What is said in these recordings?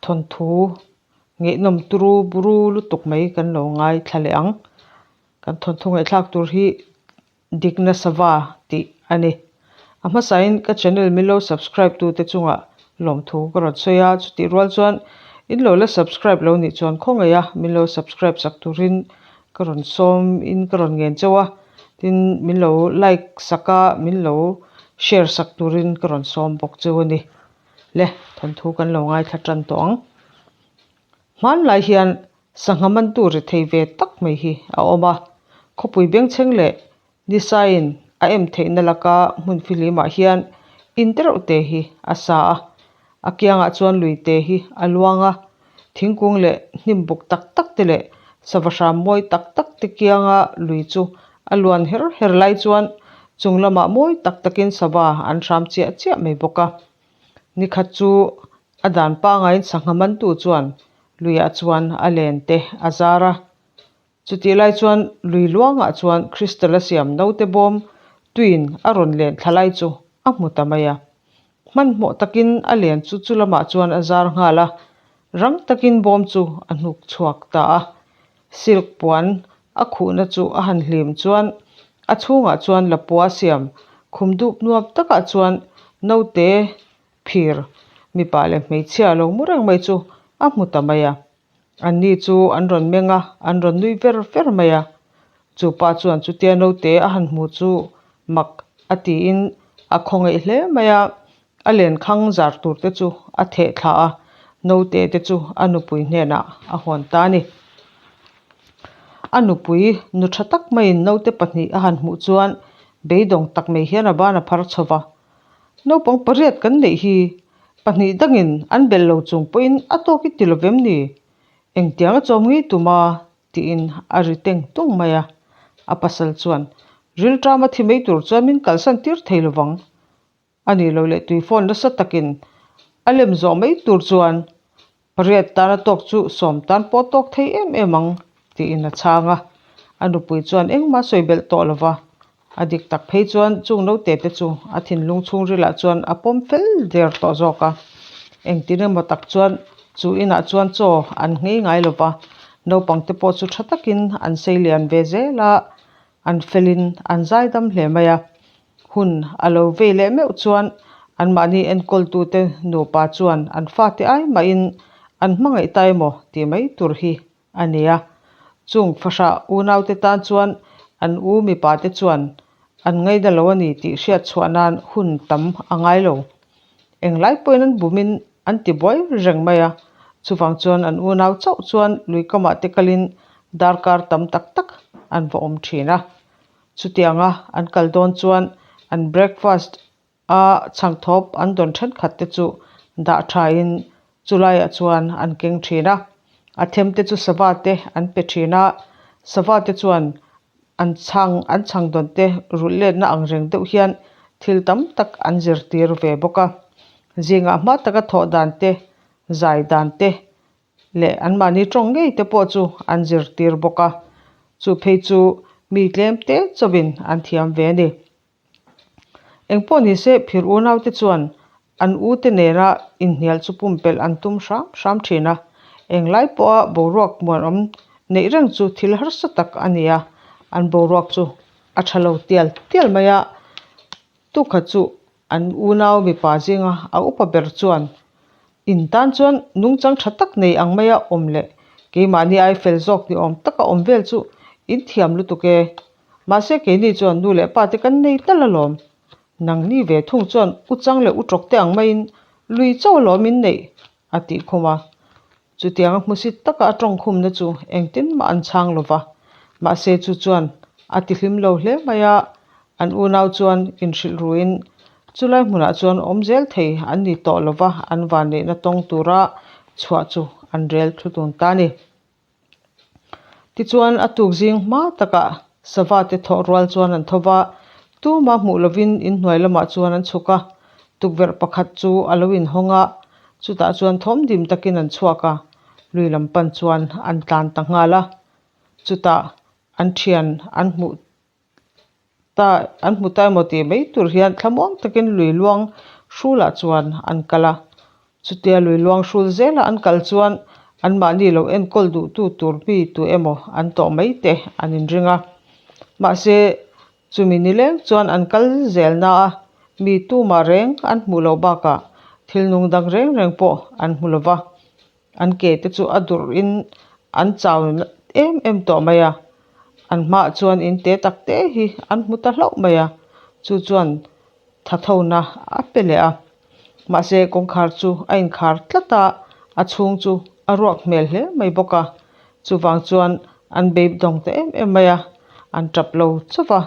Thawnthu ngaihnawm turu buru lutuk mai kan lo ngaithla leh ang. Kan thawnthu ngaihthlak tur hi Dikna Sava tih a ni. A hmasain ka channel min lo subscribe tute chungah lawmthu ka rawn sawi a, chutih rual chuan in lo la subscribe lo nih chuan khawngaih a min lo subscribe sak turin ka rawn sawm in ka rawn ngen chauh a, tin min lo like sak a min lo share sak turin ka rawn sawm bawk cheu a ni. Le thawnthu kan lo ngaithla tan tawh ang. Hmanlai hian sangha mantu ri thei ve tak mai hi a awm a, khawpui bengchheng leh nisaiin a em theihna laka hmun fihlimah hian in tereuh te hi a sa a, a kiangah chuan lui te hi a luang a, thingkung leh hnim buk tak tak te leh sava hram mawi tak tak te kianga lui chu a luan her her lai chuan chung lamah mawi tak takin sava an hram chiah chiah mai bawk a. Nikhat chu a dan pangaiin sangha mantu chuan luiah chuan a len te a zar a. Chutih lai chuan lui luangah chuan crystal a siam naute bawm tuiin a rawn len thla lai chu a hmu ta mai a. Hmanhmawh takin a len chu chu lamah chuan a zar nghal a, rang takin bawm chu a hnuk chhuak ta a. Silk puan a khuhna chu a han hlim chuan a chhungah chuan lapua siam khum dup nuam takah chuan naute phir mipa leh hmeichhia lo mu reng mai chu a hmu ta mai a. Anni chu an rawn meng a, an rawn nui ver ver mai a. Chu pa chuan chutia naute a han hmu chu mak a tiin a khawngaih hle mai a, a lenkhang zar tur te chu a theh thla a, naute te chu a nupui hnenah a hawn ta a ni. A nupui nu tha tak maiin naute pahnih a han hmuh chuan beidawng tak mai hian a ban a phar chho va, Naupang pariat kan neih hi pahnih dangin an belh lo chung pawhin a tawk i ti lo vem ni? Engtiang a chawm ngei tuma tiin a ri teng tung mai a. A pasal chuan, Rilṭam a thi mai tur chuan min kalsan tir thei lo vang. A nih loh leh tui phone nasa takin a lem zawh mai tur chuan Pariat tana tawk chu sawm tan pawh tawk thei em em ang tiin a chhang a. A nupui chuan engmah sawi belh tawh lo va, a dik tak phei chuan chung naute te chu a thinlung chhungrilah chuan a pawm fel der tawh zawk a. Engtin emaw tak chuan chu inah chuan chaw an nghei ngai lo va, naupang te pawh chu tha takin an sei lian ve zel a, an felin an zaidam hle mai a. Hun a lo vei leh meuh chuan anmahni enkawltute nupa chuan an fate ai mahin an hmangaih ta emaw tih mai tur hi a ni a. Chung fahrah unaute tan chuan an u mipate chuan an ngaina lo a ni tih hriat chhuah nan hun tam a ngai lo. Englai pawhin an bumin an ti buai reng mai a, chuvang chuan an unau chauh chuan luikamah te kalin darkar tam tak tak an va awm thin a. Chutianga an kal dawn chuan an breakfast a chhangthawp an dawn thenkhat te chu dah thain chulaiah chuan an keng thin a. A them te chu sava te an pe thin a, sava te chuan an chhang an chhang dawn te rulh letna ang reng deuh hian thil tam tak an zirtir ve bawk a. Zingah hma taka thawh dan te, zai dan te leh anmahni tawng ngei te pawh chu an zirtir bawk a, chu phei chu mi tlem te chauhin an thiam ve a ni. Engpawh ni se phir unau te chuan an u te nena inhnial chu pumpelh an tum hram hram thin a, englai pawha boruak muanawm neih reng chu thil harsa tak a ni a, an boruak chu a tha lo tial tial mai a, tukha chu an unau mipa zinga a upa ber chuan In tan chuan nungchang tha tak nei ang maia awm leh keimahni ai fel zawk ni awm taka awm vel chu in thiam lutuk e. Mahse keini chuan nu leh pa te kan nei tal alawm. Nangni ve thung chuan u chang leh u tawk te ang maiin lui chauh alawm in neih a tih khum a. Chutianga hmusit taka a tawngkhumna chu engtin mah an chhang lo va, mahse chu chuan a tihlim lo hle mai a, an unau chuan inhrilh ruin chulai hmunah chuan awm zel thei an ni tawh lo va, an vanneihna tawng tura chhuah chu an rel thu dun ta a ni. Tichuan a tuk zing hma takah sava te thawh rual chuan an tho va, tuma hmuh lovin inhnuai lamah chuan an chhuk a, tukverh pakhat chu a lo inhawng a, chutah chuan thawm dim takin an chhuak a, lui lam pan chuan an tlan ta nghal a, chutah an thian an hmuh ta an hmu ta emaw tih mai tur hian thlamuang takin lui luang hrulah chuan an kal a. Chutia lui luang hrul zela an kal chuan anmahni lo enkawl duhtu tur mi tu emaw an tawh mai te an inring a. Mahse, chumi nileng chuan an kal zel na a, mi tumah reng an hmuh loh bakah thil nung dang reng reng pawh an hmu lo va. An ke te chu a durh in an chau em em tawh mai a, an hmaah chuan in te tak te hi an hmu ta hlauh mai a, chu chuan thathona a pe leh a. Mahse kawngkhar chu a inkhar tlat a, a chhung chu a ruak hmel hle mai bawk a, chuvang chuan an beidawng ta em em mai a, an tap lo chauh va.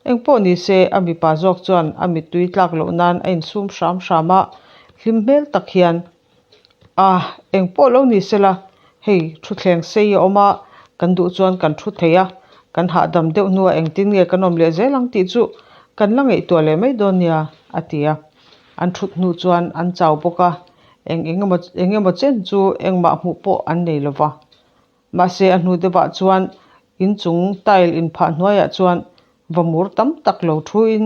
Engpawh ni se a mipa zawk chuan a mittui tlak loh nan a insum hram hram a, hlim hmel tak hian A, engpawh lo ni sela, hei thuthleng sei a awm a, kan duh chuan kan thu thei a, kan hahdam deuh hnuah engtin nge kan awm leh zel ang tih chu kan la ngaihtuah leh mai dawn nia, a ti a. An thut hnu chuan an chau bawk a, eng engemaw engemaw chen chu engmah hmuh pawh an nei lo va. Mahse a hnu deuhah chuan inchung tile inphah hnuaiah chuan vamur tam tak lo thuin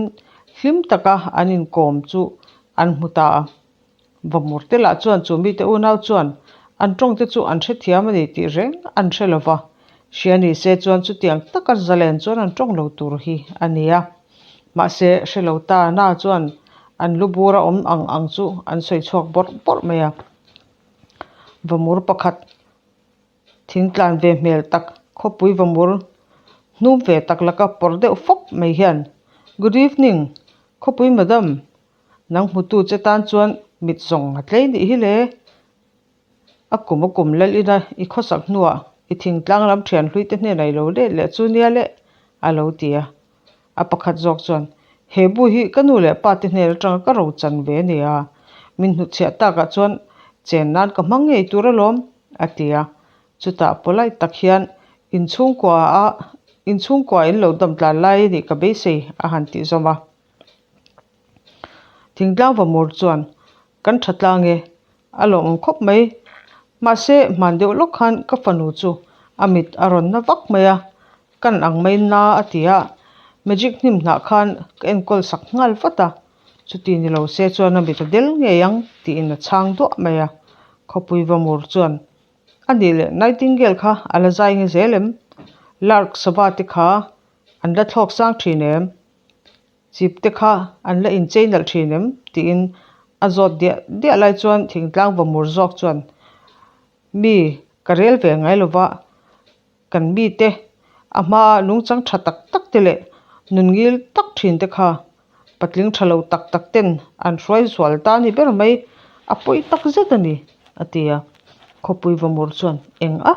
hlim taka an inkawm chu an hmu ta a. Vamur te lah chuan chu mite unau chuan an tawng te chu an hrethiam a ni tih reng an hre lo va, hria ni se chuan chutiang taka zalen chuan an tawng lo tur hi a ni a. Mahse, hre lo ta na chuan an lu bura awm ang ang chu an sawi chhuak bawrh bawrh mai a. Vamur pakhat thing tlan ve hmel tak khawpui vamur hnum ve tak laka pawr deuh fawp mai hian, Good evening, khawpui madam, Nang hmutu che tan chuan mit zawng a tlei nih hi le. A kum a kum lal ina i khawsak hnuah i thingtlang lam thian hlui te hnenah i lo let leh chu nia le, a lo ti a. A pakhat zawk chuan, He bu hi ka nu leh pa te hnen atanga ka ro chan ve a nia, min hnutchhiah takah chuan chen nan ka hmang ngei tur alawm, a ti a. Chutah polite tak hian inchhungkua a inchhungkua in lo dam tlan lai a nih ka beisei, a han tih zawm a. Thingtlang vamur chuan kan tha tlang e, a lawmawm khawp mai. Mahse hman deuh lawk khan ka fanu chu a mit a rawn na vak mai a, kan ang mai na a ti a, magic hnim hnah khan ka enkawl sak nghal vat a, chuti ni lo se chuan a mit a del ngei ang tiin a chhang duah mai a. Khawpui vamur chuan a nih leh Nightingale kha a la zai nge zel em? Lark sava te kha an la thlawk sang thin em? Chip te kha an la inchei nalh thin em? tiin a zawt diah diah lai chuan thingtlang vamur zawk chuan mi ka rel ve ngai lova kan mite a hmaa nungchang tha tak tak te leh nun ngil tak thin te kha patling tha lo tak tak ten an hruai zual ta ni ber mai a pawi tak zet a ni a ti a. Khawpui vamur chuan eng a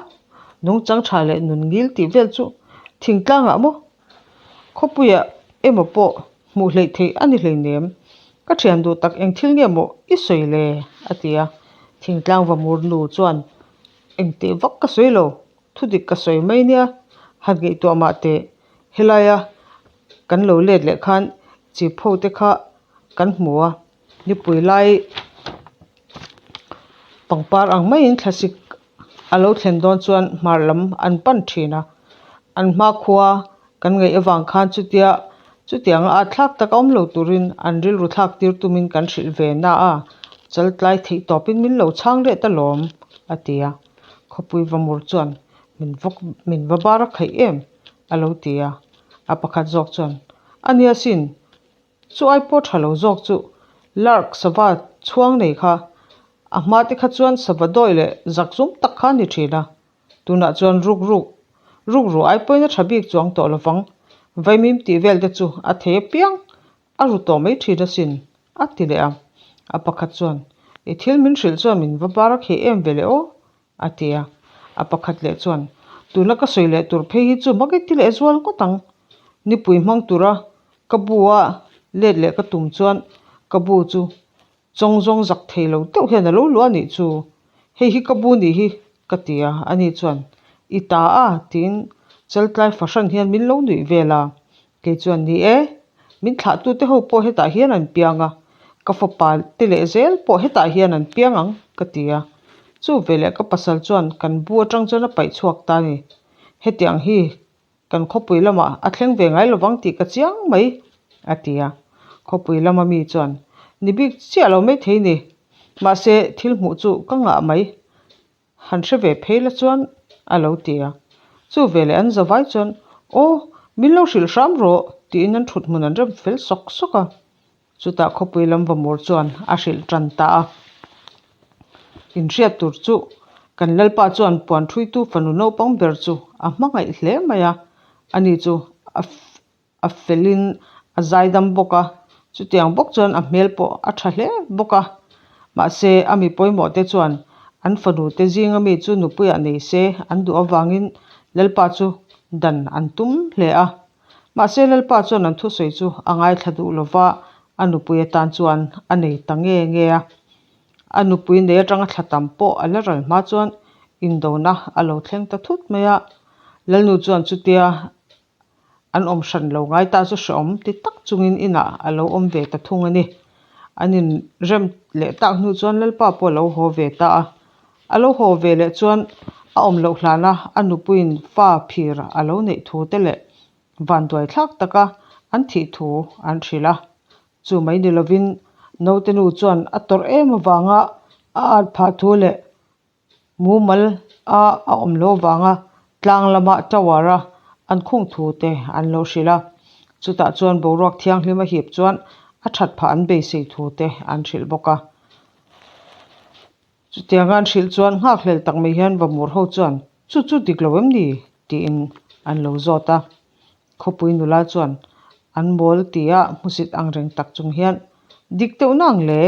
nungchang tha leh nun ngil tih vel chu thingtlangah maw Khawpuiah emaw pawh hmuh hleih theih a ni hleinem. Ka thian duh tak eng thil nge maw i sawi le? a ti a. Thingtlang vamur nu chuan engteh vak ka sawi lo, thudik ka sawi mai nia, han ngaihtuah mah teh. Helaia kan lo let leh khan chip ho te kha kan hmu a, nipui lai pangpar ang maiin thlasik A lo thlen dawn chuan hmar lam an pan thin a, an hmakhua kan ngaih avang khan chutia chutianga at thlak tak a awm lo turin an rilru thlak tir tumin kan hrilh ve na a, chal tlai theih tawpin min lo chhang leh ta lawm, a ti a. Khawpui vamur chuan min va min va bar a khaih em? a lo ti a. A pakhat zawk chuan, A nia sin, Chu ai pawh tha lo zawk chu Lark sava chhuang nei kha a hma te kha chuan sava dawi leh zak zum tak kha a ni thin a, tunah chuan ruk ruk ruk ru ai pawhin a tha bik chuang tawh lovang, vaimim tih vel te chu a thei apiang a ru tawh mai thin asin a ti leh a. A pakhat chuan, I thil min hrilh chuan min va bar a kheh em ve leh aw a ti a. A pakhat leh chuan, Tuna ka sawi leh tur phei hi chu mak i ti leh zual ngawt ang. Nipui hmang tura ka bu a let leh ka tum chuan ka bu chu chawng zawng zak thei lo deuh hian a lo luah a nih chu. Hei hi ka bu nih hi ka ti a, ani chuan, I ta a? tiin chaltlai fahran hian min lo nuih vel a. Kei chuan, Ni e, min thlahtute ho pawh hetah hian an piang a, ka fapa te leh zel pawh hetah hian an piang ang, ka ti a. Chu veleh ka pasal chuan kan bu atang chuan a paih chhuak ta a ni. Hetiang hi kan khawpui lamah a thleng ve ngai lovang tih ka chiang mai, a ti a. Khawpui lama mi chuan, Ni bik chiah lo maithei ni. Mahse, thil hmuh chu ka ngah mai. Han hre ve phei la chuan a lo ti a. Chu veleh an zavai chuan, Aw, min lo hrilh hram rawh, tiin an thut hmun an rem fel sawk sawk a. Chutah khawpui lam vamur chuan a hrilh tan ta a. Inhriat tur chu kan Lalpa chuan puan thuitu fanu naupang ber chu a hmangaih hle mai a, ani chu a A felin a zaidam bawk a, chutiang bawk chuan a hmel pawh a tha hle bawk a. Mahse, a mi pawimawh te chuan an fanu te zinga mi chu nupuiah nei se an duh avangin Lalpa chu dan an tum hle a. Mahse, Lalpa chuan an thusawi chu a ngaithla duh lova, a nupui atan chuan a nei ta nge nge a. A nupui nei atanga thla tam pawh a la ral hma chuan indona a lo thleng ta thut mai a. Lalnu chuan chutia An awm hran lo ngai ta chu hrehawm ti tak chungin inah a lo awm ve ta thung a ni. An inrem leh tak hnu chuan Lalpa pawh a lo haw ve ta a. A lo haw ve leh chuan a awm loh hlana a nupuiin fa phir a lo neih thu te leh vanduai thlak taka an thih thu an hrilh a. Chu mai ni lovin naute nu chuan a tawrh em avanga a at phah thu leh Mumal a a awm loh avanga tlang lama tower a an khung thu te an lo hrilh a, chutah chuan boruak thianghlim a hip chuan a that phah an beisei thu te an hrilh bawk a. Chutianga an hrilh chuan nghakhlel tak mai hian vamur ho chuan chu chu dik lo em ni? tiin an lo zawt a. Khawpui nula chuan an mawl tia hmusit angreng tak chung hian dik deuh na ang le?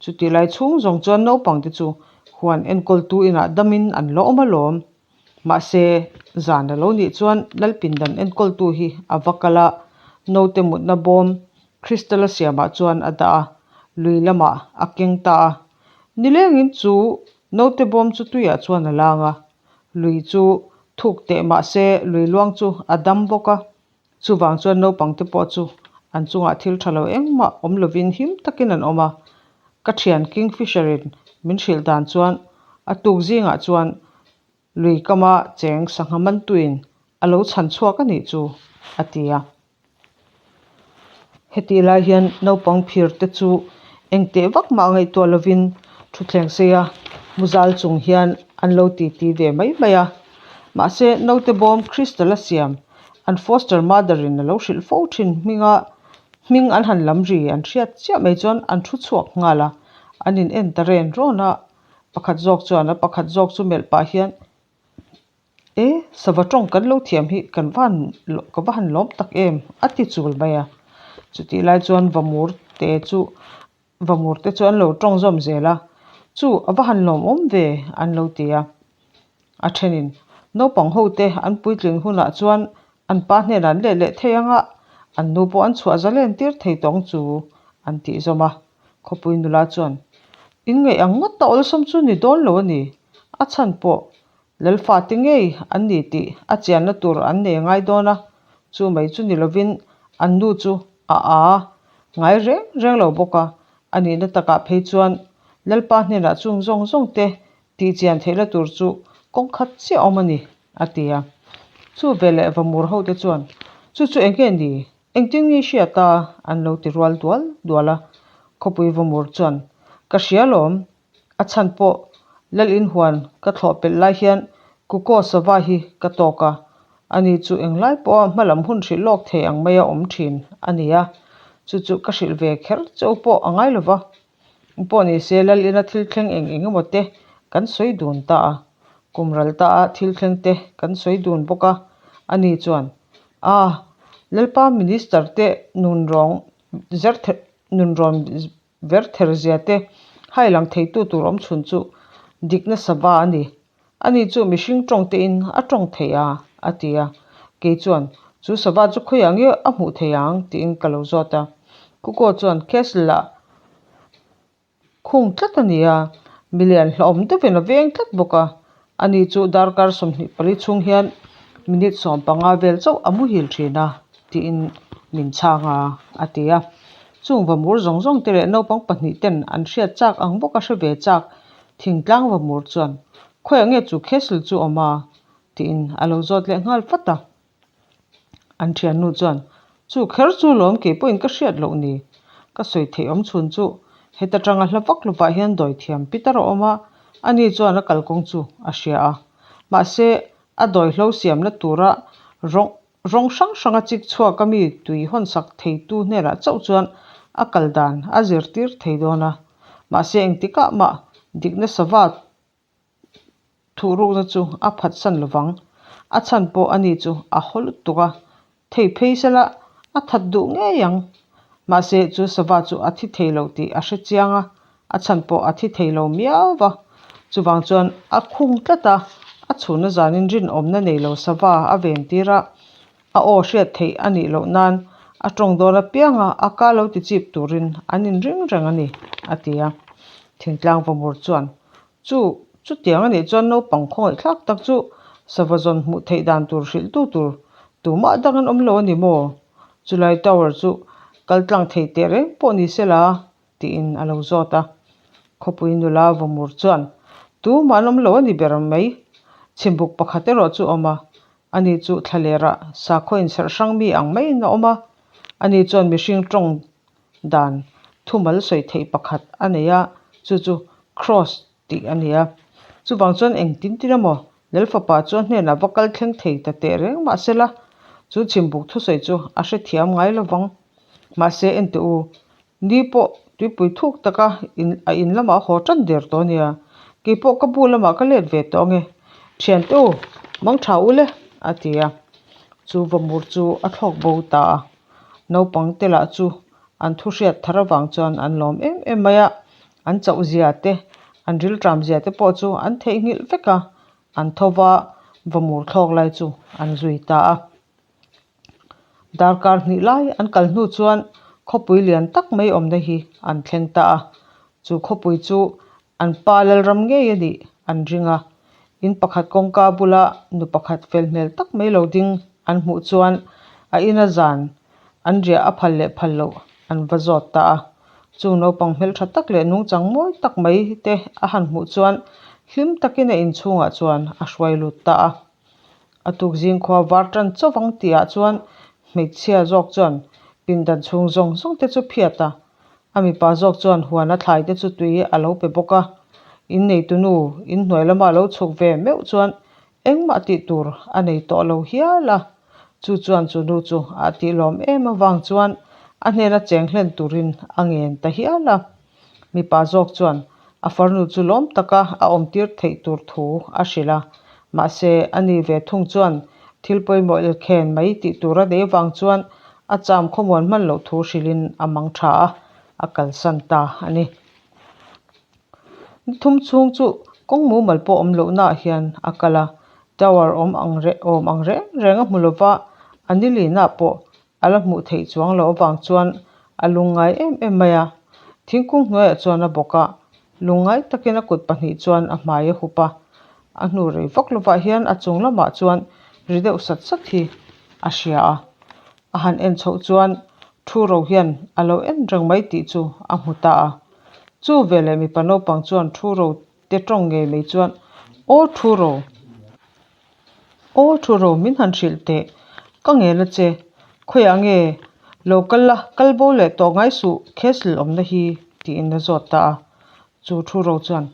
Chutih lai chhung zawng chuan naupangte chu huan enkawltu inah damin an la awm alawm. Mahse, zan a lo nih chuan Lalpindan enkawltu hi a va kal a, naute mutna bawm Crystal a siamah chuan a dah a, lui lamah a keng ta a. Nilengin chu naute bawm chu tuiah chuan a lang a, lui chu thuk teh mahse lui luang chu a dam bawk a. Chuvang chuan naupangte pawh chu an chungah thil tha lo engmah awm lovin him takin an awm a. Ka thian Kingfisher-in min hrilh dan chuan a tuk zingah chuan lui kama cheng sangha mantuin a lo chhan chhuak a nih chu, a ti a. Hetih lai hian naupang phir te chu engteh vak mah ngaihtuah lovin thutthleng seia muzal chung hian an lo titi ve mai mai a. Mahse, naute bawm Crystal a siam An foster mother in a lo hrilh fo thin hminga hming an han lam ri an hriat chiah mai chuan an thu chhuak nghal a, an in en ta ren rawn a, pakhat zawk chuan a pakhat zawk chu melh pah hian E sava tawng kan lo thiam hi kan va han ka va han lawm tak em a ti chul mai a, chutih lai chuan vamur te chu Vamur te chu an lo tawng zawm zel a, Chu, a va han lawmawm ve, an lo ti a. A thenin, Naupang ho te an puitling hunah chuan an pa hnenah an leh leh thei ang a, an nu pawh an chhuah zalen tir thei tawng chu, an tih zawm a. Khawpui nula chuan, In ngaih ang ngawt a awlsam chu ni dawn lo a ni, a chhan pawh Lalfate ngei an ni tih a chianna tur an nei ngai dawn a, chu mai chu ni lovin an nu chu a a ngai reng reng lo bawk a, a nihna takah phei chuan Lalpa hnenah chung zawng zawng te tih chian theihna tur chu kawng khat chiah awm a ni, a ti a. Chu veleh vamur hote chuan, Chu chu eng nge ni? Engtin nge hriat a? an lo ti rual dual dual a. Khawpui vamur chuan, Ka hria lawm, A chhan pawh Lal inhuan ka thlawh pelh lai hian Kukaw sava hi ka tawk a, ani chu englai pawha hmalam hun hrilh lawk thei ang maia awm thin a ni a, chu chu ka hrilh ve kher cheu pawh a ngai lova. Pawh ni se Lal ina thil thleng eng eng emaw te kan sawi dun ta a, kum ral ta a thil thleng te kan sawi dun bawk a, ani chuan, A, Lalpa Minister te nunrawng zerther nunrawn Verther zia te hai lang theitu tur awm chhun chu dikna sava a ni. Ani chu mihring tawng tein a tawng thei a, a ti a. Kei chuan, Chu sava chu khawiah nge a hmuh thei ang? tiin ka lo zawt a. Kukaw chuan Castle ah khung tlat a ni a, milian hlauhawm deuhin a veng tlat bawk a. Ani chu darkar 24 chhung hian minute 15 vel chauh a muhil thin a, tiin min chhang a, a ti a. Chung vamur zawng zawng te leh naupang pahnih ten an hriat chak ang bawk a hre ve chak thingtlang vamur chuan, Khawiah nge chu castle chu awm a? tiin a lo zawt leh nghal vat a. An thiannu chuan, Chu kher chu lawm kei pawhin ka hriat loh ni. Ka sawi theih awm chhun chu. Heta tanga hla vak lovah hian dawithiam pitar a awm a, ani chuan a kalkawng chu a hria a. Mahse, a dawihlo siamna tura rawng rawng hrang hranga chik chhuak a mi tui hawnsak theitu hnenah chauh chuan a kal dan a zirtir thei dawn a. Mahse, engtikah mah dikna sava Thuhrukna chu a phatsan lovang. A chhan pawh ani chu a haw lutuk a, thei phei sela a that duh ngei ang. Mahse chu sava chu a thi thei lo tih a hre chiang a, a chhan pawh a thi thei lo miau va. Chuvang chuan a khung tlat a, a chhunna zanin rinawmna nei lo sava a ven tir a, a aw hriat theih a nih loh nan a tawng dawn apianga a ka lo ti chip turin an inring reng a ni, a ti a. Thingtlang vawmur chuan Chu, chutiang a nih chuan naupang khawngaihthlak tak chu sava zawn hmuh theih dan tur hrilhtu tur tumah dang an awm lo a ni maw? Chulai tower chu kal tlang thei teh reng pawh ni se la? tiin a lo zawt a. Khawpui nula Vawmur chuan, Tumah an awm lo a ni ber mai. Chhimbuk pakhat erawh chu awm a, ani chu thlalerah sakhaw inserh hrang mi ang maiin a awm a, ani chuan mihring tawng dan thumal sawi theih pakhat a nei a, chu chu Cross tih a ni a. Chuvang chuan engtin tin emaw Lalfapa chu a hnenah va kal thleng thei ta teh reng mahsela chu chhimbuk thusawi chu a hrethiam ngai lo vang. Mahse enteh u, ni pawh tuipui thuk taka in a in lamah a haw tan der tawh a nia, keipawh ka bu lamah ka let ve tawh ange, thiante u, mangtha u le, a ti a. Chu vamur chu a thlawk bo ta a. Naupang te lah chu an thu hriat thar avang chuan an lawm em em mai a, an chauh zia te, an rilṭam zia te pawh chu an theihnghilh vek a, an tho va, vamur thlawk lai chu an zui ta a. Darkar hnih lai an kal hnu chuan khawpui lian tak mai awmna hi an thleng ta a, chu khawpui chu An pa Lalram ngei a nih an ring a, in pakhat kawngka bula nu pakhat fel hmel tak mai lo ding an hmuh chuan a ina zan an riah a phal leh phal loh an va zawt ta a. Chung naupang hmeltha tak leh nungchang mawi tak mai te a han hmuh chuan hlim takin a inchhungah chuan a hruai lut ta a. A tuk zingkhua var tan chauh ang tihah chuan hmeichhia zawk chuan pindan chhung zawng zawng te chu phiat a, A mipa zawk chuan huan a thlai te chu tui a lo pe bawk a, inneitu nu inhnuai lama a lo chhuk ve meuh chuan engmah tih tur a nei tawh lo hial a, chu chuan chu nu chu a tihlawm em avang chuan a hnena cheng hlen turin a ngen ta hial a. Mipa zawk chuan a farnu chu lawm taka a awmtir theih tur thu a hrilh a, mahse a ni ve thung chuan thil pawimawh ilkhen mai tih tur a nei avang chuan A cham khawmuan hman loh thu hrilhin a mang tha a, a kalsan ta a ni. Ni thum chhung chu kawng mumal pawh awm lohnaah hian a kal a, tower awm ang reh awm ang reng reng a hmu lova, a ni linah pawh a la hmuh theih chuang loh avang chuan a lungngai em em mai a. Thingkung hnuaiah chuan a bawk a, lungngai takin a kut pahnih chuan a hmai a hup a, a hnu rei vak lovah hian a chung lamah chuan ri deuh sat sat hi a hria a, a han en chhoh chuan thu ro hian a lo en reng mai tih chu a hmu ta a. Chu veleh mipa naupang chuan thu ro te tawng ngei mai chuan, Aw thu ro! Aw thu ro min han hrilh teh, ka ngel a che, khawiah nge lo kal la, kal bo leh tawh ngai suh castle awmna hi tiin a zawt ta a. Chu thu ro chuan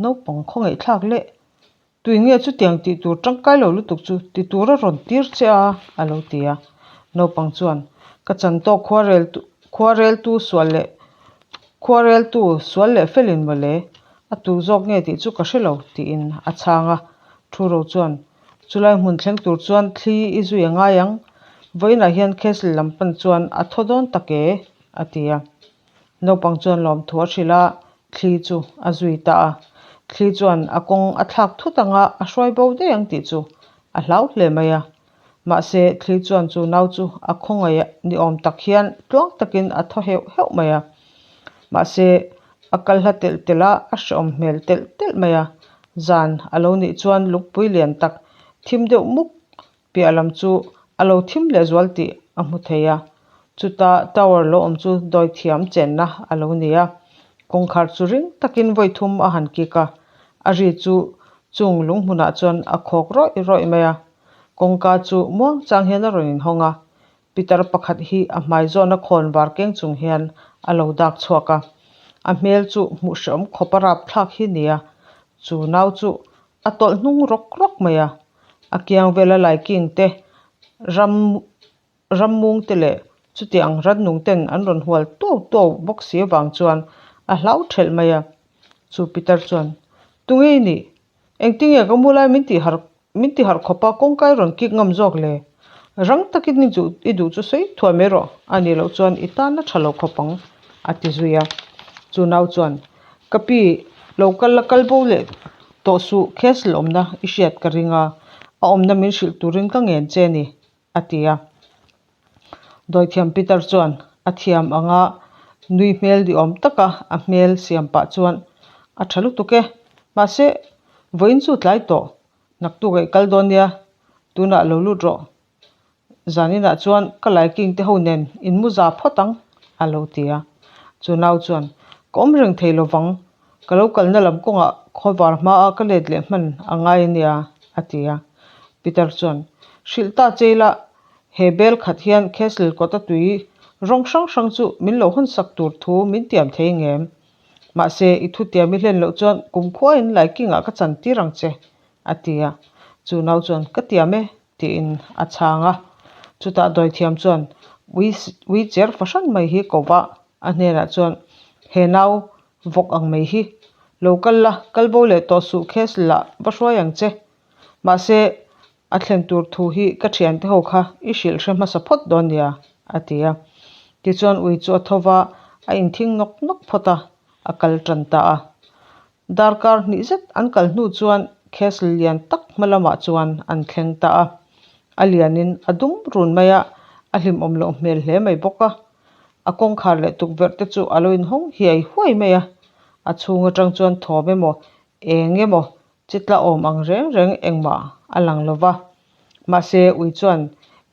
naupang khawngaihthlak leh Tui nge chutiang tih tur tangkai lo lutuk chu ti tur a rawn tir che a, a lo ti a. Naupang chuan, Ka chan tawk khuarel khuareltu sual leh khuareltu sual leh felin mawle, a tu zawk nge tih chu ka hre lo, tiin a chhang a. Thuro chuan, Chulai hmun thleng tur chuan thli i zui a ngai ang, vawiinah hian Castle lam pan chuan a thaw dawn tak e, a ti a. Naupang chuan lawmthu a hrilh a, thli chu a zui ta a. Thli chuan a kawng a thlak thut anga a hruai bo daih ang tih chu a hlau hle mai a. Mahse, thli chuan chu nau chu a khawngaih ni awm tak hian tluang takin a thaw heuh heuh mai a. Mahse, a kal hla telh telh a, a hrehawm hmel telh telh mai a. Zan a lo nih chuan lungpui lian tak thim deuh muk Piah lam chu a lo thim leh zual tih a hmu thei a, chuta tower lo awm chu dawithiam chenna a lo ni a, kawngkhar chu ring takin vawi thum a han kik a, a ri chu chung lung hmunah chuan a khawk rawih rawih mai a, kawngka chu muang chang hian a rawn inhawng a, pitar pakhat hi a hmai zawna khawn var keng chung hian a lo dak chhuak a. A hmel chu hmuh hrehawm khawp a rapthlak hi nia, chu nau chu a tawlh hnung rawk rawk mai a. A kiang vela laiking te ram rammung te leh chutiang rannung ten an rawn hual tuau tuau bawk si avang chuan a hlau thelh mai a. Chu Pitar chuan, Tunge i nih? Engtinge ka mu lai min tih harh Min ti harh khawp a, kawngka i rawn kik ngam zawk le. Rang takin i duh i duh chu sawi thuai mai rawh, a nih loh chuan i tan a tha lo khawp ang, a ti zui a. Chu nau chuan, Ka pi, lo kal la kal bo leh tawh suh, Castle awmna i hriat ka ring a, a awmna min hrilh turin ka ngen che ni, a ti a. Dawithiam Peter chuan a thiam anga nui hmel ni awm taka a hmel siam pah chuan a tha lutuk e, mahse vawiin chu tlai tawh, naktuk ah i kal dawn nia, tunah lo lut rawh, zaninah chuan ka laiking te ho nen in mu za phawt ang a lo ti a. Chu nau chuan ka awm reng thei lovang, ka lo kalna lam kawngah khawvar hmaa ka let leh hman a ngai ania a ti a. Peter chuan hrilh ta che ila He bel khat hian Castle kawta tui rawng hrang hrang chu min lo hawn sak tur thu min tiam thei ngem. Mahse, i thu tiam i hlen loh chuan kumkhuain Laikingah ka chan tir ang che, a ti a. Chu nau chuan, Ka tiam e, tiin a chhang a. Chutah dawithiam chuan ui ui cher fahran mai hi ko va, a hnenah chuan, He nau vawk ang mai hi, lo kal la, kal bo leh tawh suh Castle ah va hruai ang che. Mahse, A thlen tur thu hi ka thiante ho kha i hrilh hre hmasa phawt dawn nia, a ti a. Tichuan ui chu a tho va, a inthing nawk nawk phawt a, a kal tan ta a. Darkar hnih zet an kal hnu chuan castle lian tak hma lamah chuan an thleng ta a. A lianin a dum run mai a, a hlimawm loh hmel hle mai bawk a. A kawngkhar leh tukverh te chu a lo inhawng hiai huai mai a. A chhung atang chuan thawm emaw eng emaw Chitla awm ang reng reng engmah a lang lo va, mahse ui chuan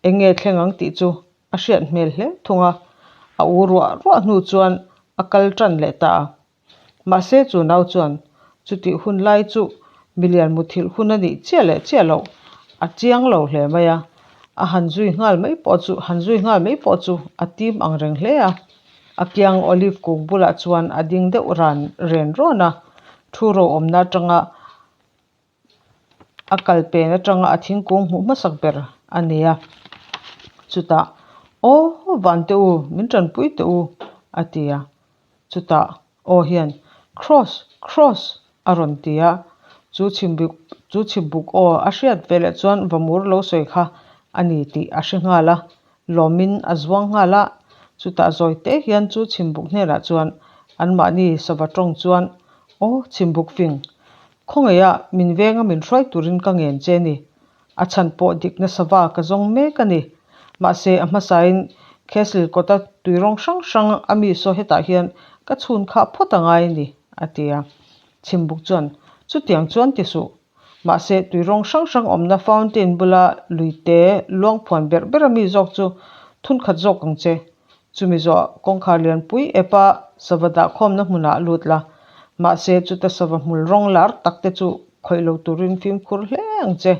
eng nge thleng ang tih chu a hriat hmel hle thung a, a u ruah ruah hnu chuan a kal tan leh ta a. Mahse chu nau chuan chutih hun lai chu milian muthilh hun a nih chiah leh chiah loh a chiang lo hle mai a, a han zui nghal mai pawh chu han zui nghal mai pawh chu a tim ang reng hle a. A kiang olive kung bulah chuan a ding deuh ran ren rawn a, thu ro awmna atanga a kal pen atanga a thingkung hmuh hmasak ber a ni a. Chutah, Aw vante u, min tanpui teh u, a ti a. Chutah aw hian, Cross! Cross! a rawn ti a. Chu chhimbuk chu chhimbuk aw a hriat veleh chuan vamur lo sawi kha a ni tih a hre nghal a. Lawmin a zuang nghal a, chutah zawi te hian chu chhimbuk hnenah chuan anmahni sava tawng chuan, Aw chhimbuk fing, khawngeiah min venga min hruai turin ka ngen che ni. A chhan pawh dikna sava ka zawng mek a ni. Mahse a hmasain Castle kawta tui rawng hrang hrang a mi saw hetah hian ka chhun khah phawt a ngai a ni, a ti a. Chhimbuk chuan, Chutiang chuan ti suh. Mahse, tui rawng hrang hrang awmna fountain bula luite luangphuan berh ber a mi zawk chu thun khat zawk ang che. Chumi zawh kawngkhar lianpui epa sava dahkhawmna hmunah lut la. Mahse, chuta sava hmul rawng lar tak te chu khawih lo turin fimkhur hle ang che.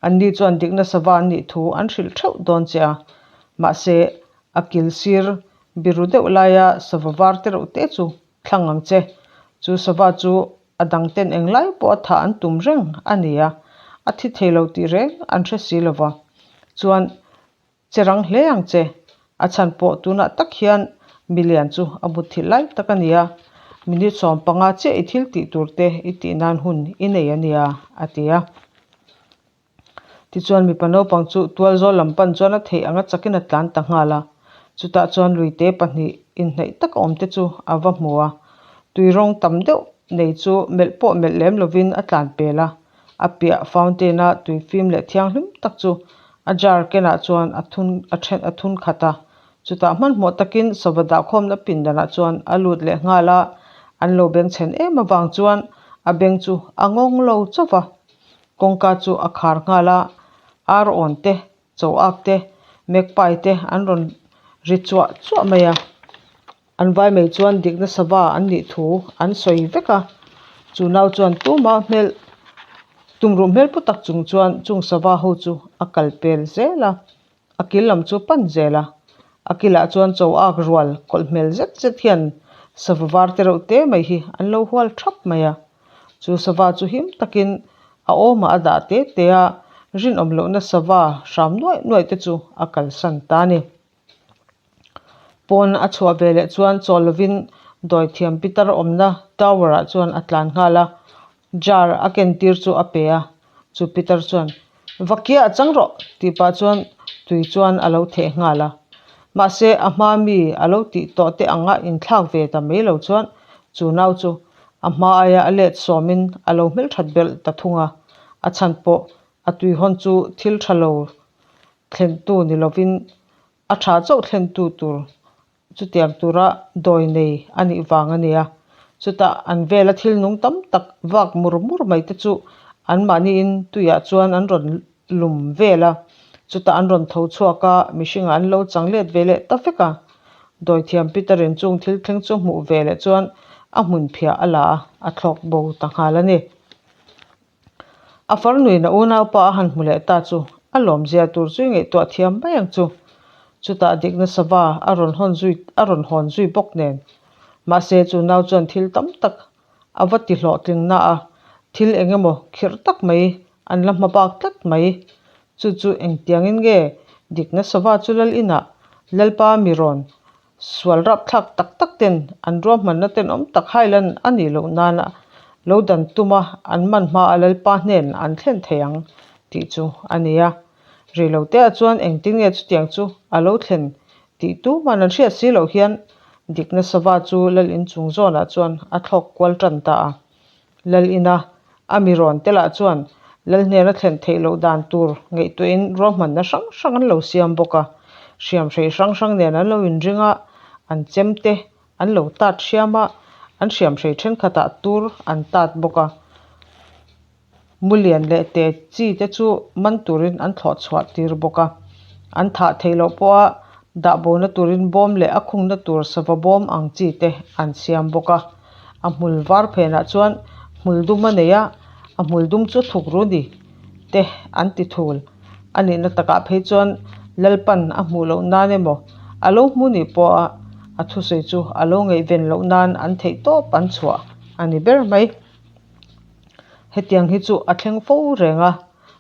Anni chuan dikna sava an nih thu an hrilh theuh dawn che a. Mahse, a kil sir biru deuh laia sava var te reuh te chu thlang ang che. Chu sava chu A dang ten englai pawh a thah an tum reng a ni a, a thi thei lo tih reng an hre si lo va. Chuan, che rang hle ang che, a chhan pawh tunah tak hian milian chu a mutthilh lai tak a ni a, minute 15 chiah i thil tih tur te i tih nan hun i nei a nia, a ti a. Tichuan mipa naupang chu tualzawl lam pan chuan a theih anga chakin a tlan ta nghal a. Chutah chuan luite pahnih inhnaih taka awm te chu a va hmu a. Tui rawng tam deuh nei chu melh pawh melh lem lovin a tlan pel a. A piah fountain-a tui fim leh thianghlim tak chu a jar kenah chuan a thun a then a thun khat a. Chutah hmanhmawh takin sava dahkhawmna pindanah chuan a lut leh nghal a. An lo bengchhen em avang chuan a beng chu a ngawng lo chauh va. Kawngka chu a khar nghal a, ar awn te, chaw ak te, magpie te an rawn ri chuah chuah mai a. An vai mai chuan dikna sava an nih thu an sawi vek a, chu nau chuan tuma hmel tumruh hmel pu tak chung chuan chung sava ho chu a kal pel zel a, a kil lam chu pan zel a. A kilah chuan chaw ak rual kawlh hmel zet zet hian. Sava var te reuh te mai hi an lo hual thap mai a. Chu sava chu him takin a awmah a dah te te a, rinawm lohna sava hram nuaih nuaih te chu a kalsan ta a ni. Pawn a chhuah ve leh chuan chawl lovin dawithiam pitar awmna tower ah chuan a tlan nghal a, jar a ken tir chu a pe a, chu pitar chuan Vakia a chang rawh tih pah chuan tui chuan a lo theh nghal a, mahse a hma mi a lo tih tawh te anga inthlak ve ta mai lo chuan chu nau chu a hma aia a let sawmin a lo hmelthat belh ta thung a, a chhan pawh a tui hawn chu thil tha lo thlentu ni lovin a tha chauh thlentu tur chutiang tura dawi nei a nih vang a nia. Chutah an vela thil nung tam tak vak mur mur mai te chu anmahniin tuiah chuan an rawn lum vel a, chutah an rawn tho chhuak a, mihringah an lo chang let ve leh ta vek a. Dawithiam Peter-in chung thil thleng chu hmuh ve leh chuan a hmun phiah a la a, a thlawk bo ta nghal a ni. A farnuin a unaupa a han hmu leh ta chu a lawmzia tur chu i ngaihtuah thiam mai ang chu. Chutah dikna sava a rawn hawn zui a rawn hawn zui bawk nen. Mahse chu nau chuan thil tam tak a va ti hlawhtling na a, thil eng emaw khirh tak mai an la hma bak tlat mai. Chu chu engtiangin nge dikna sava chu lal inah Lalpa mi rawn Sual rapthlak tak tak ten an ruahmanna tenawm tak hailan a nih loh nana lo dan tuma an man hma a Lalpa hnen an thlen thei ang tih chu a ni a. Reiloteah chuan engtin nge chutiang chu a lo thlen tih tuman an hriat si loh hian dikna sava chu Lal inchung zawnah chuan a thlawk kual tan ta a. Lal ina a mi rawn te lah chuan Lal hnena thlen theih loh dan tur ngaihtuahin ruahmanna hrang hrang an lo siam bawk a. Hriamhrei hrang hrang nen an lo inring a, an chem te an lo tat hriam a, an hriamhrei thenkhatah tur an tat bawk a. Mulian leh te chi te chu man turin an thlawh chhuah tir bawk a. An thah theih loh pawha dah bona turin bawm leh a khungna tur sava bawm ang chi te an siam bawk a. A hmul var phenah chuan hmul dum a nei a, a hmul dum chu thuk ru ni te an ti thul. A nihna takah phei chuan Lalpan a hmuh loh nan emaw a lo hmu nih pawha a thusawi chu a lo ngaihven loh nan an theih tawp an chhuah a ni ber mai. Hetiang hi chu a thleng fo reng a,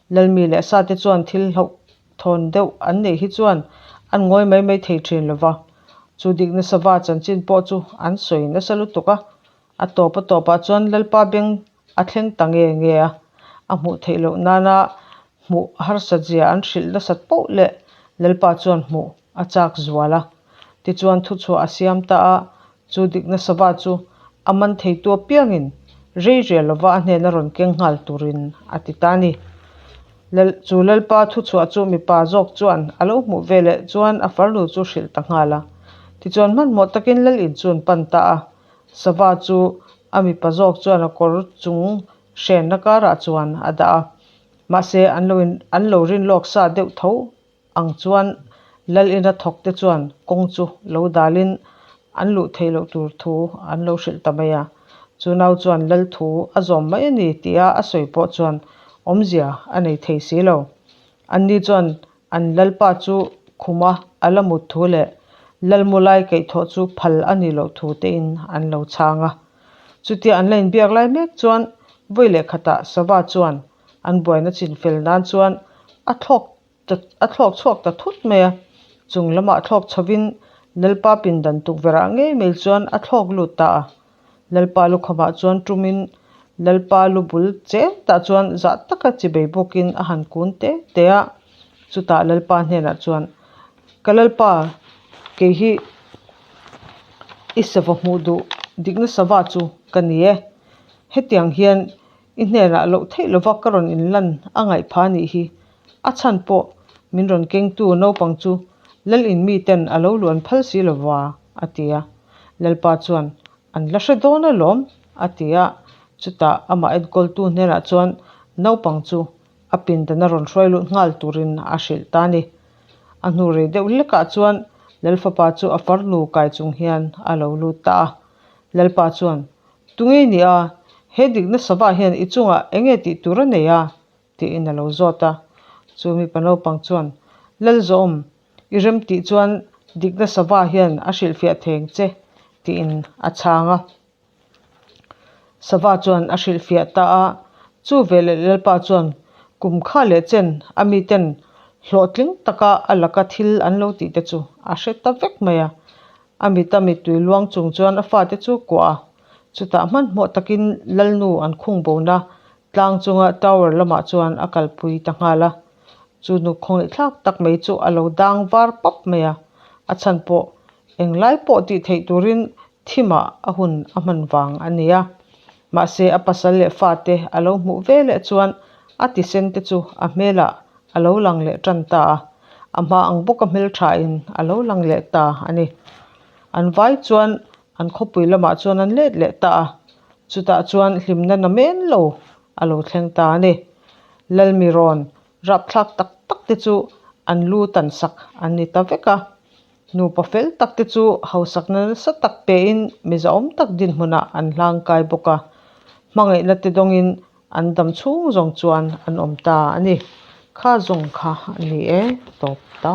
Lalmi leh Sate chuan thil hlauh thawn deuh an neih hi chuan an ngawi mai mai thei thin lo va. Chu dikna sava chanchin pawh chu an sawi nasa lutuk a, a tawp a tawpah chuan Lalpa beng a thleng ta nge nge a, a hmuh theih loh nana hmuh harsat zia an hrilh nasat poh leh Lalpa chuan hmuh a chak zual a. Tichuan thuchhuah a siam ta a, chu dikna sava chu a man theitu apiangin rei rial lova a hnena rawn keng nghal turin a ti ta a ni. Lal chu Lalpa thuchhuah chu mipa zawk chuan a lo hmuh veleh chuan a farnu chu hrilh ta nghal a. Tichuan hmanhmawh takin Lal in chu an pan ta a, sava chu a mipa zawk chuan a kawr chung hrenna karah chuan a dah a. Mahse an lo in an lo rin lawk sa deuh tho ang chuan Lal ina thawk te chuan kawng chu lo dalin an luh theih loh tur thu an lo hrilh ta mai a. Chu nau chuan Lal thu a zawm mai a ni tia a sawi pawh chuan awmzia a nei thei si lo. Anni chuan an Lalpa chu khuma a la mut thu leh Lal mu lai kaihthawh chu phal a nih loh thu tein an lo chhang a. Chutia an la inbiak lai mek chuan vawi leh khatah Sava chuan an buaina chinfel nan chuan a thlawk a thlawk chhuak ta thut mai a, chung lamah thlawk chhovin Lalpa pindan tukverh-ah ngei mai chuan a thlawk lut ta a. Lalpa lukhawmah chuan tumin Lalpa lu bul chen tah chuan zah taka chibei bawkin a han kun te te a, chutah Lalpa hnenah chuan, Ka Lalpa, kei hi i sava hmuh duh dikna sava chu ka ni e, hetiang hian I hnenah loh theih lova ka rawn inlan a ngaih pha nih hi. A chhan pawh min rawn kengtu naupang chu Lal in miten a lo luan phal si lova, a ti a. Lalpa chuan, An la hre dawn alawm, a ti a. Chutah amah enkawltu hnenah chuan naupang chu a pindan a rawn hruai lut nghal turin a hrilh ta a ni. A hnu rei deuh hlekah chuan Lal fapa chu a farnu kai chung hian a lo lut ta a. Lalpa chuan, Tunge i nih a? He dikna sava hian i chungah eng nge tih tur a nei a? tiin a lo zawt a. Chu mipa naupang chuan, Lalzawm, i rem tih chuan dikna sava hian a hrilhfiah theng che. Tiin a chhang a. Sava chuan a hrilhfiah ta a, chu veleh Lalpa chuan kum kha leh chen a miten hlawhtling taka a laka thil an lo tih te chu a hre ta vek mai a. A mita mittui luang chung chuan a fate chu kuah a, chutah hmanhmawh takin Lalnu an khung bona tlang chunga tower lamah chuan a kalpui ta nghal a. Chu nu khawngaihthlak tak mai chu a lo dang var pap mai a, a chhan pawh englai pawh tih theih turin thimah a hun a hman vang a ni a. Mahse a pasal leh fate a lo hmuh ve leh chuan a tisen te chu a hmelah a lo lang leh tan ta a, a hma ang bawka hmelthain a lo lang leh ta a ni. An vai chuan an khawpui lamah chuan an let leh ta a, chutah chuan hlimna na men lo a lo thleng ta a ni. Lalmirawn rapthlak tak tak te chu an lu tan sak an ni ta vek a. Nupa fel tak te chu hausakna nasa tak pein mizaawm tak dinhmunah an hlangkai bawk a, hmangaihna te dawngin an dam chhung zawng chuan an awm ta a ni. Kha zawng kha a ni e, tawp ta.